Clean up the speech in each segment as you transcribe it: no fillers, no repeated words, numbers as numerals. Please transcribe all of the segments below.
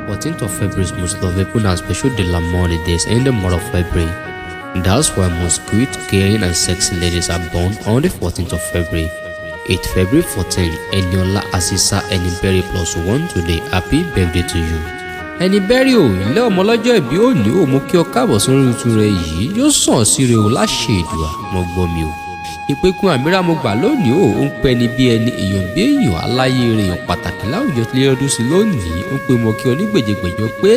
14th of February is most lovable and special day among the days in the month of February. That's why most good, caring and sexy ladies are born on the 14th of February. 8 February 14, Eniola Asisa Eniberi plus one today. Happy birthday to you. Ẹnibẹ́rì ò ilé ọmọ ọlọ́jọ́ ìbí òní ò mú kí ọ káàbọ̀ sórí tuntun rẹ yìí yóò sàn sí rẹ o láṣẹ Èdùà mo gbọ́ mi o. Ìpẹ̀kun àmìrà mo gbà lónìí o, ó ń pẹ́ ni bí ẹni èèyàn bí èèyàn aláyé rẹ èèyàn pàtàkì láwùjọ tí lè ọdún sí lónìí. Ó ń pe mọ kí onígbèjègbèjọ pé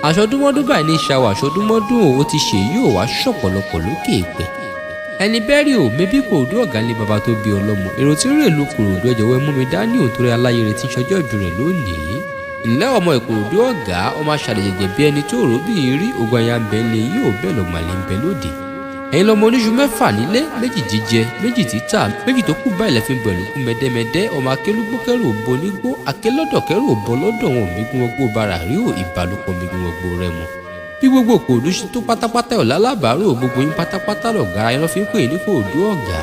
aṣọdúnmọ́dún báyìí ní ṣàwọ̀ aṣọdúnmọ́dún o, ó ti ṣe yóò wá ṣọ̀pọ̀lọpọ̀ lókè èèpẹ̀. Ẹnibẹ́rì ò mebí Kòròdú ọ̀gá ní baba tó bí ọlọ́mọ èrò tí ń rè lu Kòròdú, ẹ jọ̀wọ́ ẹ mú mi dání òun torí aláyé rẹ tí ń ṣọjọ́ ìbí rẹ̀ lónìí. Ǹlẹ́ ọmọ Ìkòròdú ọ̀gá, ọmọ aṣàlẹ̀jẹ̀jẹ̀ bí ẹni tó rò bí rí ogun aya ń bẹ lé yóò bẹ́ẹ̀ lọ́gbọ̀n àlè ń bẹ lóde. Ẹ̀yin lọmọ oníṣu mẹ́fà nílé, méjì jíjẹ, méjì títà, méjì tó kù báyìí lẹ́fín pẹ̀lú kú mẹ́dẹ́mẹ́dẹ́. Ọmọ akélúgbókẹ́rù òbọ nígbó akélọ́dọ̀kẹ́rù òbọ lọ́dọ̀ wọn òmígún ọgbó bára rí ò ìbálòpọ̀ mígún ọgbó rẹ mọ́. Bí gbogbo Ìkòròdú ṣe tó pátápátá ọ̀ lálábàárò gbogbo yín pátápátá lọ̀gá ẹ lọ́ fi ń pè ní Kòròdú ọ̀gá.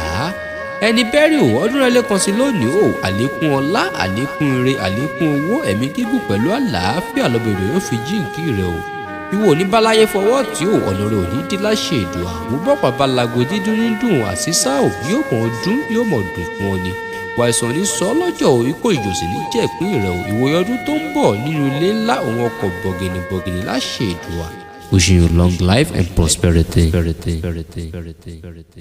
Ẹnibẹ́rì ò ọdún rẹ lẹ́kan sí lónìí o, àlékún ọlá, àlékún ire, àlékún owó, ẹ̀mí gígùn pẹ̀lú àlàáfíà lọ́bẹ̀rẹ̀ yóò fi jíǹkí rẹ o. Ìwọ ò ní báláyé fọwọ́ tí ò ọ̀nà rẹ ò ní dí láṣẹ Èdùà. Àwòbọ̀pá balago dídún ní dùn àṣìṣà ò yóò mọ̀ dún yóò mọ̀ dùn fún ọ ni. Wàìsàn ní sọ lọ́jọ́ o, ikú ìjọsìn ní jẹ́ ìpín rẹ o. Ìwòye ọdún tó ń bọ̀ nínú ilé ńlá òun ọkọ̀ bọ̀gìnì bọ̀gìnì láṣẹ Èdùà. Wishing you long life and prosperity. Prosperity. Prosperity. Prosperity.